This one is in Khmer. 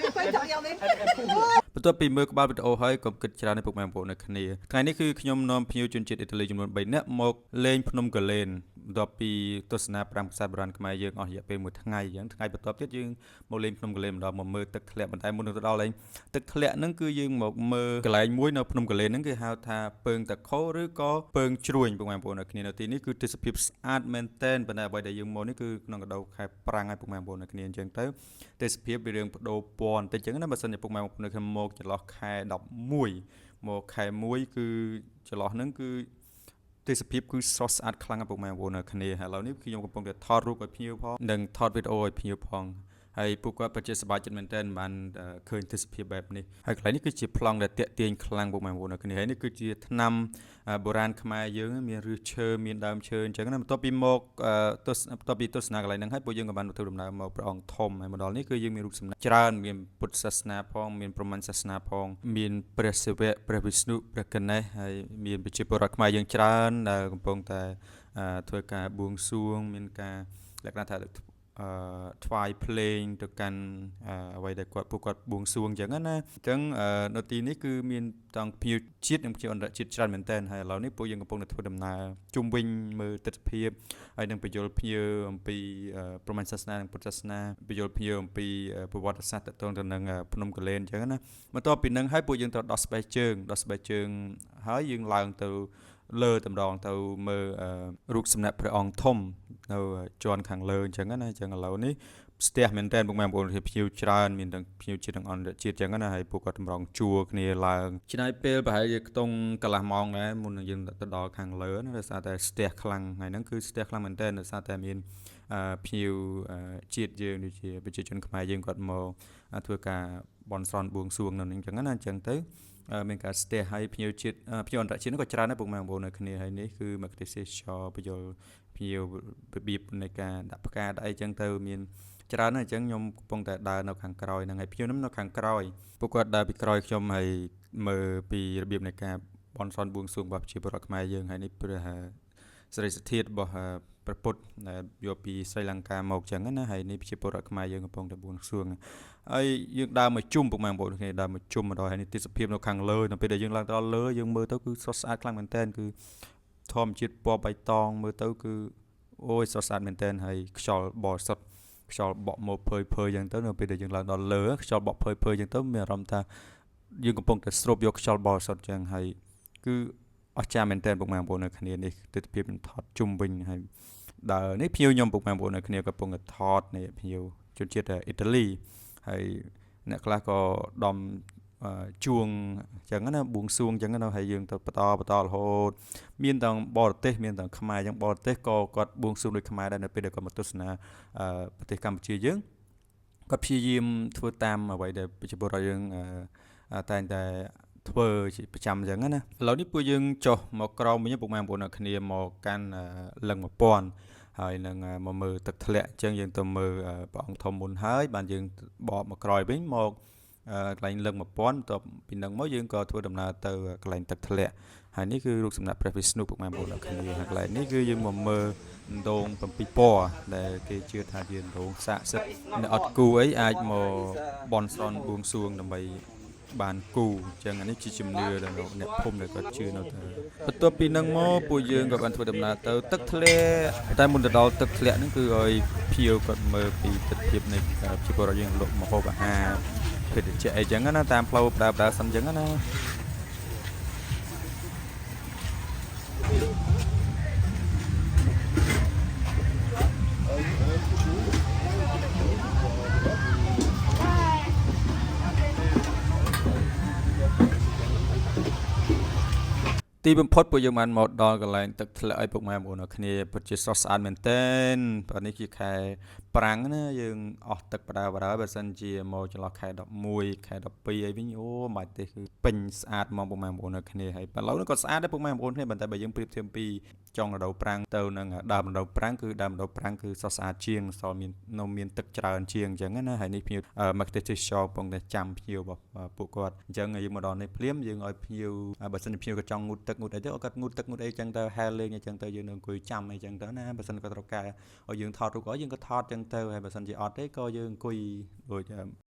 Pourquoi t'as regardé? បន្ទាប់ពីមើលក្បាលវីដេអូហើយកុំគិតច្រើនឲ្យពុកម៉ែបងប្អូននៅគ្នាថ្ងៃនេះគឺខ្ញុំនាំភ្ញៀវជនជាតិអ៊ីតាលីចំនួន3នាក់មកលេងភ្នំគូលែនបន្ទាប់ពីទស្សនាប្រាង្គប្រាសាទបុរាណខ្មែរយើងអស់រយៈពេលមួយថ្ងៃអញ្ចឹងថ្ងៃបន្ទាប់ទៀតយើងមកលេងភ្នំគូលែនម្ដងមកមើលទឹកធ្លាក់ប៉ុន្តែមុននឹងទៅដល់លេងទឹកធ្លាក់ហ្នឹងគឺយើងមកមើលកន្លែងមួយនៅភ្នំគូលែនហ្នឹងគេហៅថាពើងតាខោឬក៏ពើងជ្រួញពុកម៉ែបងប្អូននៅគ្នានៅទីនេះគឺទេសភាពស្អាតមែនទែនប៉ុន្តែអ្វីដែលយើងមកនេះគឺក្នុងរដូវខែប្រាំងហើយពុកម៉ែបងប្អូននៅគ្នាអញ្ចឹងទៅ ទេសភាពវារឿងបដូរពណ៌បន្តិចចឹងណាបើសិនជាពុកម៉ែបងប្អូននៅខ្ញុំមកចន្លោះខែ11មកខែ1គឺចន្លោះហ្នឹងគឺទេសភាពគឺស្រស់ស្អាតខ្លាំងណាស់ពុកម៉ែបងប្អូននៅគ្នាហើយឥឡូវនេះខ្ញុំកំពុងតែថតរូបឲ្យភ្ញៀវផងនិងថតវីដេអូឲ្យភ្ញៀវផងហើយពួកគាត់ពិតជាសប្បាយចិត្តមែនទែនបានឃើញទេសភាពបែបនេះហើយកន្លែងនេះគឺជាប្លង់ដែលតាក់ទាញខ្លាំងពុកម៉ែបងប្អូននៅគ្នាហើយនេះគឺជាថ្នាំបុរាណខ្មែរយើងមានឫសឈើមានដើមឈើអញ្ចឹងណាបន្ទាប់ពីមកទស្សបន្ទាប់ពីទស្សនាកន្លែងហ្នឹងហើយពួកយើងក៏បានធ្វើដំណើរមកព្រះអង្គធំហើយមកដល់នេះគឺយើងមានរូបសំណាកច្រើនមានពុទ្ធសាសនាផងមានព្រហ្មញ្ញសាសនាផងមានព្រះសិវៈព្រះវិស្ណុព្រះគណេសហើយមានប្រជាពលរដ្ឋខ្មែរយើងច្រើនដែលកំពុងតែធ្វើការបួងសួងមានការលក្ខណៈថាអឺថ្វាយភ្លេងទៅកាន់អ្វីដែលគាត់ពួកគាត់បួងសួងអញ្ចឹងណាអញ្ចឹងនៅទីនេះគឺមានទាំងភ្ញៀវជាតិនិងភ្ញៀវអន្តរជាតិច្រើនមែនទែនហើយឥឡូវនេះពួកយើងកំពុងតែធ្វើដំណើរជុំវិញមើលទិដ្ឋភាពហើយនឹងពន្យល់ភ្ញៀវអំពីព្រហ្មញ្ញសាសនានិងពុទ្ធសាសនាពន្យល់ភ្ញៀវអំពីប្រវត្តិសាស្ត្រទាក់ទងទៅនឹងភ្នំគូលែនអញ្ចឹងណាបន្ទាប់ពីនឹងហើយពួកយើងត្រូវដោះស្បែកជើងដោះស្បែកជើងហើយយើងឡើងទៅលើតម្ដងទៅមើលរូបសំណាកព្រះអង្គធំនៅជាន់ខាងលើអញ្ចឹងណាអញ្ចឹងឥឡូវនេះស្ទះមែនតើពុកម៉ែបងប្អូនភ្ញៀវច្រើនមានទាំងភ្ញៀវជាតិនិងអន្តរជាតិអញ្ចឹងណាហើយពួកគាត់តម្រង់ជួរគ្នាឡើងឆ្នៃពេលប្រហែលជាខ្ទង់កន្លះម៉ោងដែរមុននឹងយើងទៅដល់ខាងលើណាដោយសារតែស្ទះខ្លាំងថ្ងៃហ្នឹងគឺស្ទះខ្លាំងមែនតើដោយសារតែមានភ្ញៀវជាតិយើងដូចជាប្រជាជនខ្មែរយើងគាត់មកធ្វើការបន់ស្រន់បួងសួងនៅនឹងអញ្ចឹងណាអញ្ចឹងទៅមានការស្ទះហើយភ្ញៀវជាតិភ្ញៀវអន្តរជាតិក៏ច្រើនដែរពុកម៉ែបងប្អូននៅគ្នាហើយនេះគឺមគ្គុទ្ទេសកចរបញ្យលភ្ញៀវរបៀបនៃការដាក់ផ្កាដាក់អីចឹងទៅមានច្រើនណាស់អញ្ចឹងខ្ញុំកំពុងតែដើរនៅខាងក្រោយហ្នឹងហើយភ្ញៀវខ្ញុំនៅខាងក្រោយពួកគាត់ដើរពីក្រោយខ្ញុំហើយមើលពីរបៀបនៃការបន់ស្រន់បួងសួងរបស់ប្រជាពលរដ្ឋខ្មែរយើងហើយនេះព្រះសិរីសធាតុរបស់ព្រះពុទ្ធដែលយកពីស្រីលង្កាមកចឹងណាហើយនេះប្រជាពលរដ្ឋខ្មែរយើងកំពុងតែបួងសួងហើយយើងដើរមកជុំពុកម៉ែបងប្អូនគ្នាដើរមកជុំមកដល់ហើយនេះទេសភាពនៅខាងលើនៅពេលដែលយើងឡើងទៅដល់លើយើងមើលទៅគឺស្រស់ស្អាតខ្លាំងមែនទែនគឺធម្មជាតិពណ៌បៃតងមើលទៅគឺអូយស្រស់ស្អាតមែនទែនហើយខ្យល់បរិសុទ្ធខ្យល់បក់មកភើយភើយចឹងទៅនៅពេលដែលយើងឡើងដល់លើខ្យល់បក់ភើយភើយចឹងទៅមានអារម្មណ៍ថាយើងកំពុងតែស្រូបយកខ្យល់បរិសុទ្ធចឹងហើយគឺអស្ចារ្យមែនទែនពុកម៉ែបងប្អូននៅគ្នានេះទិដ្ឋភាពនឹងថតជុំវិញហើយដើរនេះភ្ញៀវខ្ញុំពុកម៉ែបងប្អូននៅគ្នាកំពុងតែថតនេះភ្ញៀវជនជាតិអ៊ីតាលីហើយអ្នកខ្លះក៏ដំជួងអញ្ចឹងណាបួងសួងអញ្ចឹងណាហើយយើងទៅបន្តបន្តរហូតមានទាំងបរទេសមានទាំងខ្មែរអញ្ចឹងបរទេសក៏គាត់បួងសួងដូចខ្មែរដែរនៅពេលដែលគាត់មកទស្សនាប្រទេសកម្ពុជាយើងគាត់ព្យាយាមធ្វើតាមអ្វីដែលប្រជាពលរដ្ឋយើងតែងតែធ្វើជាប្រចាំអញ្ចឹងណាឥឡូវនេះពួកយើងចុះមកក្រោមវិញពុកម៉ែបងប្អូនអ្នកគ្នាមកកាន់លឹង1000ហើយនឹងមកមើលទឹកធ្លាក់អញ្ចឹងយើងទៅមើលព្រះអង្គធំមុនហើយបានយើងបកមកក្រោយវិញមកកន្លែងលឹង1000បន្ទាប់ពីនឹងមកយើងក៏ធ្វើដំណើរទៅកន្លែងទឹកធ្លាក់ហើយនេះគឺរូបសំណាកព្រះវិស្ណុពុកម៉ែបងប្អូនអ្នកគ្នាហើយកន្លែងនេះគឺយើងមកមើលអណ្ដូង7ពណ៌ដែលគេជឿថាជាអណ្ដូងស័ក្តិសិទ្ធិអ្នកអត់គូអីអាចមកបន់ស្រន់បួងសួងដើម្បីបានគូអញ្ចឹងអានេះជាជំនឿដែលអ្នកភូមិដែលគាត់ជឿនៅទៅបន្ទាប់ពីនឹងមកពួកយើងក៏បានធ្វើដំណើរទៅទឹកធ្លាក់តែមុនទៅដល់ទឹកធ្លាក់ហ្នឹងគឺឲ្យភ្ញៀវគាត់មើលពីទិដ្ឋភាពនៃប្រជាពលរដ្ឋយើងលក់ម្ហូបអាហារភេសជ្ជៈអីចឹងណាតាមផ្លូវដើរដើរសិនចឹងណា ទីបំផុតពួកយើងបានមកដល់កន្លែងទឹកធ្លាក់ឲ្យពុកម៉ែបងប្អូនអរគ្នាពិតជាស្រស់ស្អាតមែនទែនបាទនេះជាខែប្រាំងណាយើងអស់ទឹកបដើបដើបើសិនជាមកចន្លោះខែ11ខែ12អីវិញអូមិនទេគឺពេញស្អាតហ្មងពុកម៉ែបងប្អូនអរគ្នាហើយឥឡូវនេះក៏ស្អាតដែរពុកម៉ែបងប្អូនគ្នាប៉ុន្តែបើយើងប្រៀបធៀបពីចុងរដូវប្រាំងទៅនឹងដើមរដូវប្រាំងគឺដើមរដូវប្រាំងគឺស្រស់ស្អាតជាងសល់មាននៅមានទឹកច្រើនជាងអញ្ចឹងណាហើយនេះភ្ញៀវមគ្គុទ្ទេសក៍ទេសចរកំពុងតែចាំភ្ញៀវរបស់ពួកគាត់អញ្ចឹងយើងមកដល់នេះភ្លាមយើងឲ្យភ្ញៀវបើសិនជាភ្ញៀវក៏ចង់ងូតទឹក ងូតអីទៅគាត់ងូតទឹកងូតអីចឹងទៅហែលលេងអីចឹងទៅយើងនៅអង្គុយចាំអីចឹងទៅណាបើសិនគាត់ត្រូវការឲ្យយើងថតរូបអីយើងក៏ថតចឹងទៅហើយបើសិនជាអត់ទេក៏យើងអង្គុយដូច